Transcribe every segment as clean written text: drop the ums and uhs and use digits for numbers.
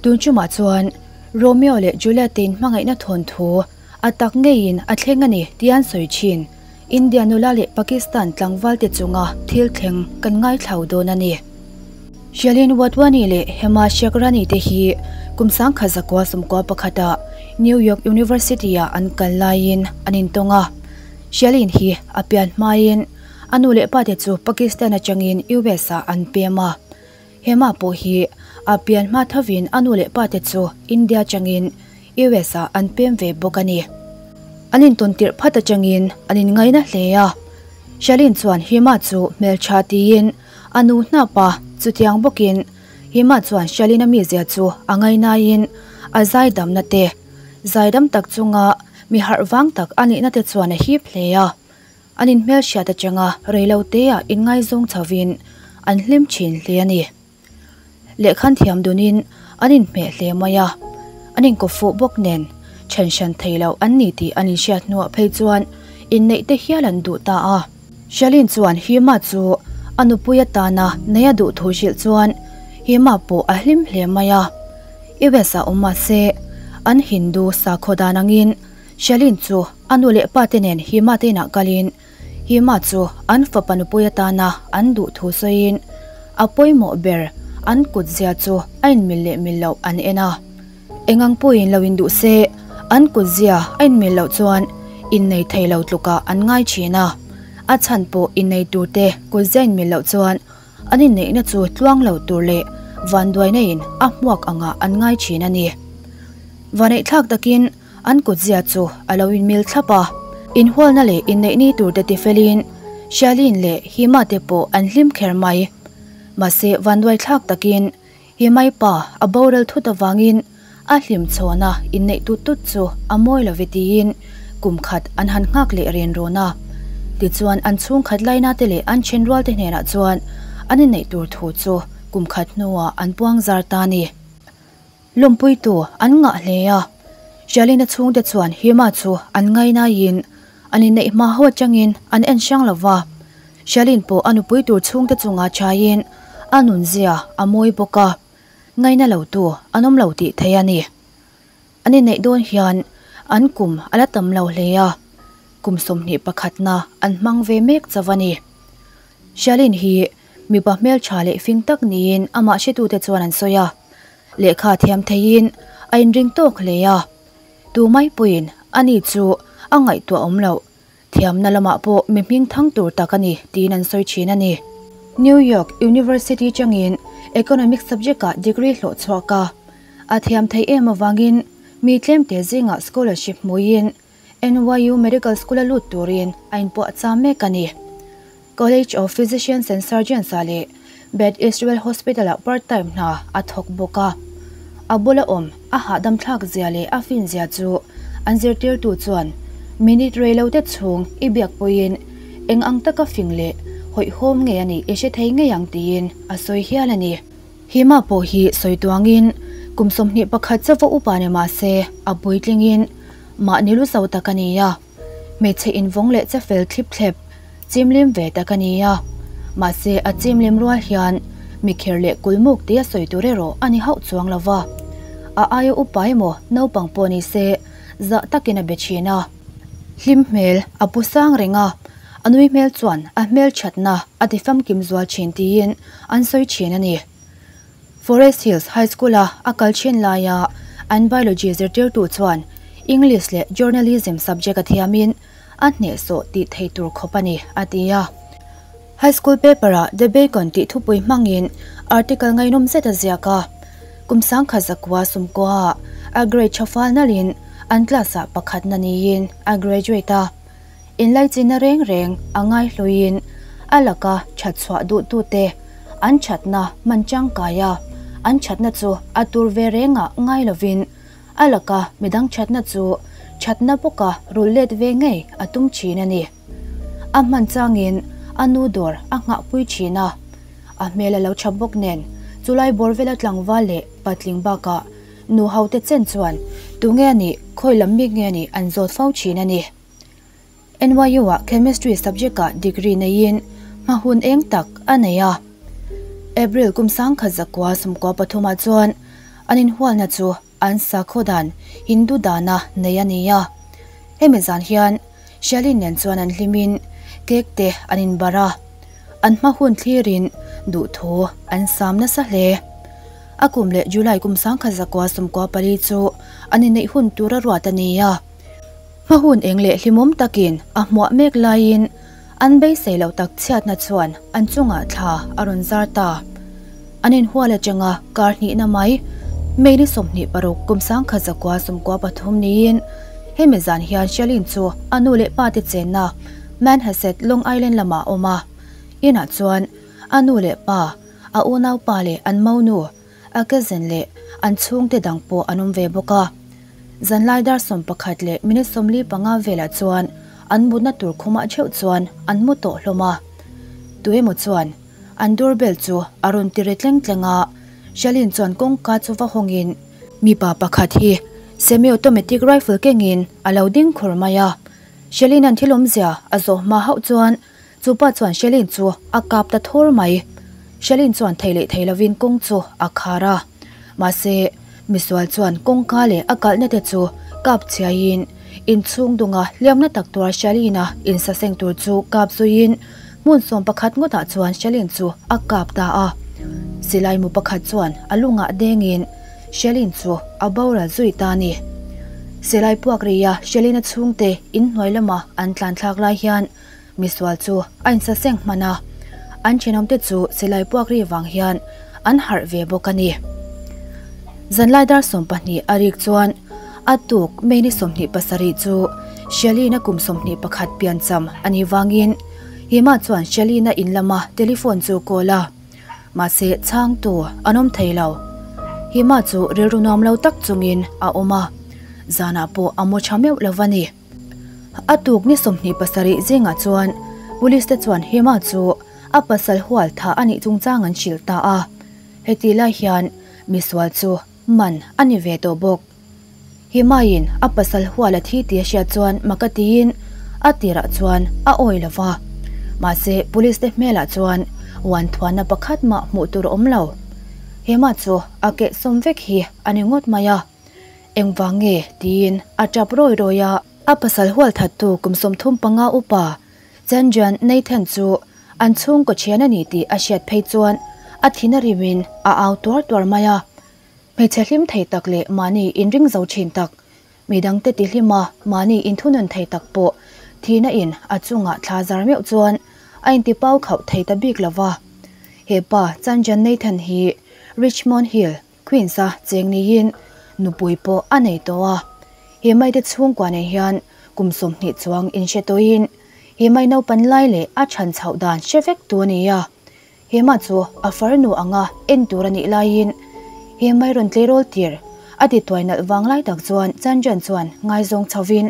Tun chumah chuan Romeo leh Juliet te inhmangaihna thawnthu a tak ngeiin a thleng a ni tih an sawi thin. India nula leh Pakistan tlangval te chunga thil thleng kan ngaithlau dawn a ni. Shalin Wadhwani leh Hema Shekrani te hi kum 1991 ah New York University ah an kal laiin an intawng a. Shalin hi a pian hmain a nu leh pa te chu Pakistan atangin US ah an pem a. Hema pawh hi a pian hma thovin a nu leh pa te chu India atangin US ah an pem ve bawk a ni. An intawn tirh phat atangin an inngaina hle a. Shalin chuan Hema chu hmeltha tiin a nu hnap a, chutiang bawkin Hema chuan Shalin a mizia chu a ngainaiin a zaidamna te, zaidam tak chunga mi harh vang tak a nihna te chuan a hip hle a. An inhmelhriat atanga reiloteah inngaizawng chhovin an hlim thin hle a ni. Lehkhan thiam dunin an inhmeh hle mai a, an inkawpfuh bawk nen then hran thei loh an ni tih an inhriat hnuah phei chuan inneih te hial an duh ta a. Shalin chuan Hima chu a nupui atana nei a duh thu hrilh chuan Hima pawh a hlim hle mai a. US ah awm mahse an Hindu sakhaw dan angin Shalin chu a nu leh pa te nen Hima te inah kalin Hima chu an fapa nupui atana an duh thu sawiin a pawimawh ber an kut zia chu a inmil leh mil loh an en a. Engang pawhin lo induh se an kut zia a inmil loh chuan innei thei lo tlukah an ngai thin a. A chhan pawh innei turte kut zia inmil loh chuan an inneihna chu tluang lo tur leh vanduaina in a hmuak angah an ngai thin a ni. Vaneihthlak takin An kutzia chu a lo inmil thlap a, inhualna leh inneih ni tur te tifelin Shalin leh Hima te pawh an hlim kher mai. Mahse vanduaithlak takin Himai pa a boral thut avangin a hlim chhawna inneih tut tut chu a mawi lo ve tiin kum khat an han nghak leh ren rawn a. Tichuan an chhungkhat laina te leh an thenrual te hnenah chuan an inneih tur thu chu kum khat hnuah an puang zar ta a ni. Lawmpuitu an ngah hle a, Shalina chhungte chuan Hima chu an ngainaiin an inneih hma ho atangin an en hrang lo va. Shalin pawh a nupui tur chhungte chunga chaiin a nunzia a mawi bawk a, ngaina lotu an awm lo tih theih a ni. An inneih dawn hian an kum a la tam lo hle a, kum 21na an hmang ve mek chauh a ni. Shalin hi Mipa hmeltha leh fing tak niin amah hretute chuan an sawi a, lehkha thiam theiin a inring tawk hle a. Tu mai pawhin ani chu a ngaihtuah awm loh, thiamna lamah pawh mi hming thang tur tak a ni tiin an sawi thin a ni. New York University changin Economics subject-ah degree hlawh chhuak a, a thiam theih em avangin mi tlemte zingah scholarship hmuiin NYU Medical School-a lut turin a inpuahchah mek a ni. College of Physicians and Surgeons ah leh Beth Israel Hospital ah part time hna a thawk bawk a. A bula awm a hahdam thlak zia leh a fin zia chu an zirtirtu chuan minute rei lo te chhung i biak pawhin eng ang taka fing leh hawihhawm nge a nih i hre thei ngei ang tiin a sawi hial a ni. Hima pawh hi sawi tuangin kum 21 chauva upa ni mah se a puitlingin mahni lu zo tak a ni a. Hmeichhe invawng leh che fel thlip thlep, chimlim ve tak a ni a. Mahse, a chimlim rual hian mi kher leh kulmuk tia sawi tur erawh a ni hauh chuang lo va. A aia upa emaw naupang pawh ni se zah takin a be thin a. Hlim hmel a pu sang reng a, a nui hmel chuan a hmelthatna a ti famkim zual thin tiin an sawi thin a ni. Forest Hills High School-a a kal thin laia an Biology zirtirtu chuan English leh Journalism subject a thiamin a hnehsawh tih thei tur khawp a ni, a ti a. High School paper-ah The Bacon tih thupui hmangin article ngaihnawm zet a ziak a. Kum 1990-ah a grade tha fal nalhin an class-ah pakhatna niin a graduate a. Inlaichinna reng reng a ngaihluiin a laka that chhuah duhtute an thatna hman tangkai a, an thatna chu a tur ve rengah ngai lovin a laka midang thatna chu thatna bawka rulh let ve ngei a tum thin a ni. A hman changin a nu dawr a nghahpui thin a, a hmel a lo tha bawk nen chulai bawr vela tlangval leh patling bakah nu hote chen chuan tunge a nih, khawi lam bik nge a nih an zawt fo thin a ni. NYU-ah Chemistry subject-ah degree neiin hma hun eng tak a nei a. April kum 1993 chuan An inhualna chu an sakhaw dan Hindu dana nei a ni a. Hemi zan hian Shalin nen chuan an hlimin cake te an inbarh a, an hma hun thlirin duhthu an sam nasa hle. A kum leh July kum 1994 chu an inneih hun tura ruat a ni a. Hma hun eng leh hlimawm takin a hmuah mek laiin an beisei loh tak chhiatna chuan an chungah thla a rawn zar ta. An inhual atanga kar hnihna mai, May ni 26 kum 1993 niin hemi zan hian Shalin chu a nu leh pa te chenna Manhasset, Long Island lamah a awm a. Inah chuan a nu leh pa, a unaupa leh an monu, a cousin leh an chhungte dang pawh an awm ve bawk a. Zanlai dar 11 leh minute 45 velah chuan an mutna tur khumah theuh chuan an mu tawh hlawm a. Tuemaw chuan an doorbell chu a rawn ti ri tleng tleng a, Shalin chuan kawngka chu va hawngin mipa pakhat hi semi-automatic rifle kengin a lo ding khur mai a. Shalin an thil awmzia a zawh hma hauh chuan Chupa chuan Shelin chu a kap ta thur mai. Shelin chuan thei leh thei lovin kawng chu a khar a. Mahse, misual chuan kawngka leh a kalhna te chu kap chhiaiin inchhung dunga hliamna tak tuar Shelin-a insaseng tur chu kap zuiin hmun 11 ngawtah chuan Shelin chu a kap ta a. Silai mu pakhat chuan a lungah dengin Shelin chu a boral zui ta a ni. Silai puak ria Shelin-a chhungte inhnuai lama an tlan thlak lai hian Misual chu a insaseng hman a, an thenawmte chu silai puak ri vang hian an harh ve bawk a ni. Zanlai dar 12 a rik chuan a tuk May ni 27 chu Shelly-na kum 21 piancham a nih vangin Hima chuan Shelly-na in lama telephone chu call a, mahse chhangtu an awm thei lo. Hima chu rilru nuam lo tak chungin a awm a, zanah pawh a mu tha meuh lo va ni. A tuk ni 27 zingah chuan police te chuan Hema chu a pasal hual tha a nih chungchang an hrilh ta a. Heti lai hian misual chu man a ni ve tawh bawk. Hema-in a pasal hual a thi tih a hriat chuan mak a tiin a tirah chuan a awi lo va. Mahse police te hmelah chuan uan thuanna pakhat mah hmuh tur a awm lo. Hema chu a kehsawm vek hi a ni ngawt mai a. Engvang nge? tiin a tap rawi rawi a. A pasal hual thattu kum 35 upa Chandran Nathan chu an chhungkaw thian a ni tih a hriat phei chuan a thin a rimin a au tuar tuar mai a. Hmeichhe hlim thei tak leh mahni inring zo thin tak, midangte ti hlim a mahni inthunun thei tak pawh thihna in a chungah thla zar meuh chuan a intipau khauh thei ta bik lo va. He pa Chandran Nathan hi Richmond Hill, Queens-a cheng niin nupui pawh a nei tawh a. He maite chhungkua nen hian kum 20 chuang inhre tawhin he mai naupan lai leh a chhan chhoh dan hre vek tu a ni a. He mah chu a farnu anga en tur a nih laiin he mai rawn tleirawl tir a ti tuai nalh vang lai tak chuan Chandran chuan ngaizawng chhovin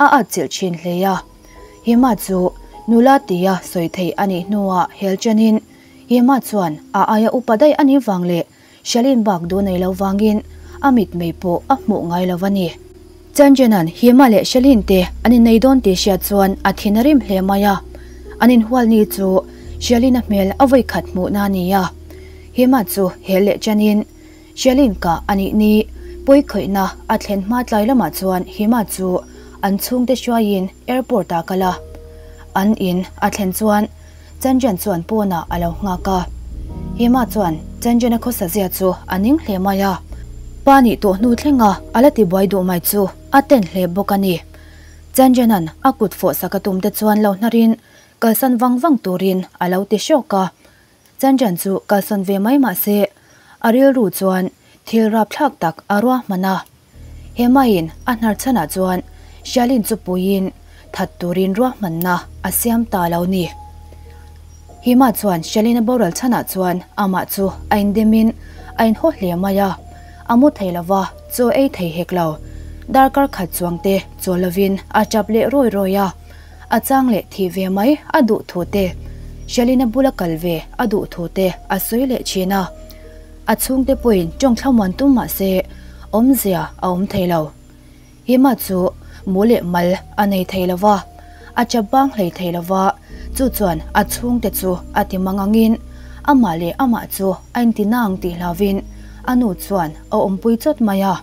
a atchilh thin hle a. He mah chu nula tia sawi theih a nih hnuah hel chanin he mah chuan a aia upa daih a nih vang leh Shalin bak duh nei lo vangin a mit mei pawh a hmuh ngai lo a ni. Chandran-a'n Hima leh Shalin te an innei dawn tih hriat chuan a thin a rim hle mai a. An inhual ni chu Shalin-a hmel a vawi khat hmuhna a ni a. Hima chu hel leh chanin Shalin kah a nih ni pawi khawihna a thlen hma tlai lamah chuan Hima chu an chhungte hruaiin airport-ah kal a. An in a thlen chuan Chandran chuan pawnah a lo nghak a. Hima chuan Chandran-a khawsa zia chu a ning hle mai a. Pa nih tawh hnu thlenga a la tibuai duh mai chu a ten hle bawk a ni. Chandran-a'n a kut fawh sak a tum te chuan lo hnarin kalsan vang vang turin a lo ti hrawk a. Chandran chu kalsan ve mai mah se a rilru chuan thil rapthlak tak a ruahman a. Hemaiin a hnar chhanah chuan Shalin chu puiin that turin ruahmanna a siam ta lo ni. Hima chuan Shalin a boral chhanah chuan amah chu a indemin a inhaw hle mai a. A mu thei lova chaw ei thei hek lo. Darkar khat chuang te chaw lovin a tap leh rawi rawi a. A chang leh thih ve mai a duh thu te, Shalin a bula kal ve a duh thu te a sawi leh thin a. A chhungte pawhin tawng thlamuan tum mah se awmzia a awm thei lo. Hima chu mu leh mal a nei thei lo va, a chap bang hlei thei lo va, chu chuan a chhungte chu a ti mang angin amah leh amah chu a inti nang tih hlauvin a nu chuan a awmpui chawt mai a.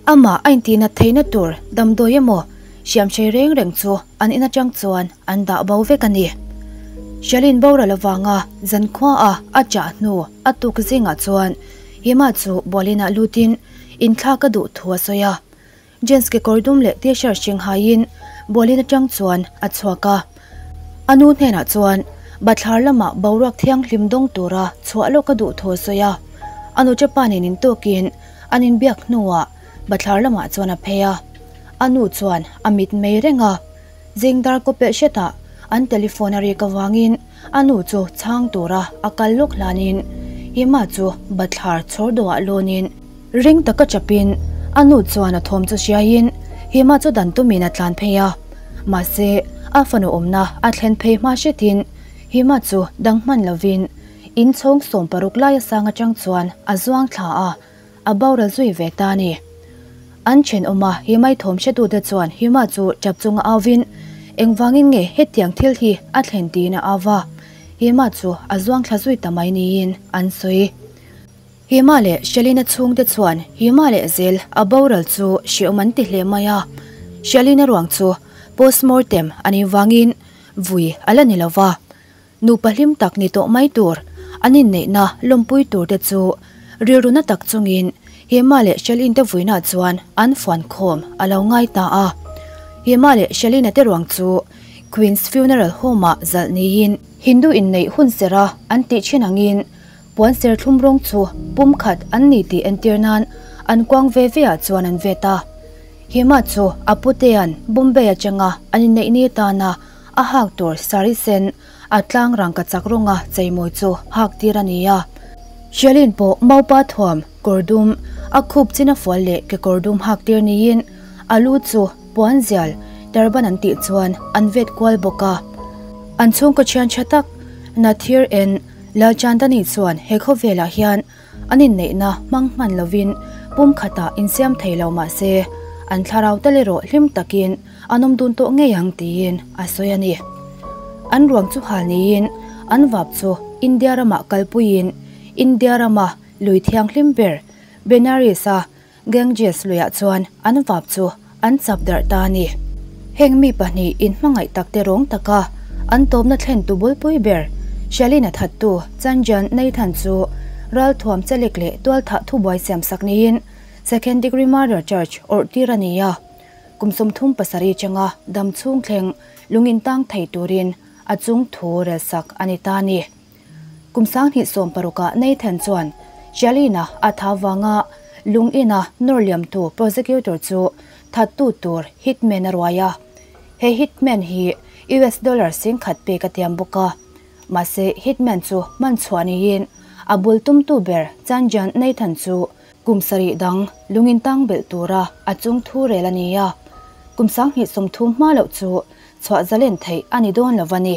Amah a intihnat theihna tur damdawi emaw hriamhrei reng reng chu an in atang chuan an dah bo vek a ni. Shalin boral avanga zankhua a a chah hnu a tuk zingah chuan Hima chu bualinah lutin inthlak a duh thu a sawi a. Jeans kekawr dum leh t-shirt hring haiin bualin atang chuan a chhuak a. A nu hnenah chuan bathlar lamah boruak thianghlim dawng tura chhuah lawk a duh thu a sawi a. A nu Chapa nen intawkin an inbiak hnuah bathlar lamah chuan a phei a. A nu chuan a mit mei reng a. Zing dar kaw pelh hretah an telephone a rik avangin a nu chu chhang tura a kal lawk hlanin Hima chu bathlar chhawr dawhah lawnin Ring taka chapin a nu chuan a thawm chu hriaiin Hima chu dan tumin a tlan phei a. Mahse, a fanu awmna a thlen phei hma hretin Hima chu dang hman lovin in chhawng 16 lai a sang atang chuan a zuang thla a, a boral zui ve ta a ni. An thenawma Himai thawm hretute chuan Hima chu tap chunga auvin engvangin nge hetiang thil hi a thlen tiin a au va, Hima chu a zuang thla zui ta mai niin an sawi. Hima leh Shalina chhungte chuan Hima leh zel a boral chu hreawm an ti hle mai a, Shalina ruang chu postmortem a nih vangin vui a la ni lo va, nupa hlim tak ni tawh mai tur an inneihna lawmpui tur te chu rilru na tak chungin Hima leh Shalin te vuinah chuan an fuan khawm a lo ngai ta a. Hima leh Shalina te ruang chu Queen's Funeral Home-ah zalh niin Hindu inneih hun sera an tih thin angin Puan serthlum rawng chu pum khat an ni tih entir nan an kuang ve ve ah chuan an vet a. Hima chu a putea'n Bombay atanga an inneih ni tana a hak tur sari sen a tlang rangkachak rawnga cheimawi chu hak tir a ni a. Shalin pawh maupa thuam kawr dum, a khup chin a fual leh kekawr dum hak tir niin a lu chu puan zial turban an tih chuan an vet kual bawk a. An chhungkaw thian tha tak Nathir en Lalchandani chuan he khawvelah hian an inneihna hmang hman lovin pumkhatah insiam thei lo mah se, an thlarau tal erawh hlim takin an awm dun tawh ngei ang tiin a sawi a ni. An ruang chu hal niin an vap chu India ramah kalpuiin India rama lui thianghlim ber Benares-a Ganges luiah chuan an vap chu an chap darh ta a ni. Heng mi pahnih inhmangaih takte rawng taka an tawpna thlentu bulpui ber Shalina thattu Chanjan Nathan chu ralthuam chelek leh tualthah thubuai siamsak niin second degree murder charge awrh tir a ni a. Kum 37 changa dam chhung thleng lung intang thei turin a chung thu relsak a ni ta a ni. Kum 2016 ah Nathan chuan Shalina a tha vanga lung ina nawr liamtu prosecutor chu thattu tur hitman a ruai a. He hitman hi US dollar 10,000 pek a tiam bawk a. Mahse hitman chu hman chhuah niin a bul tumtu ber Chanjan Nathan chu kum sarih dang lung in tang belh tura a chung thu rel a ni a. Kum 2030 hma loh chu chhuah zalen theih a ni dawn lo a ni.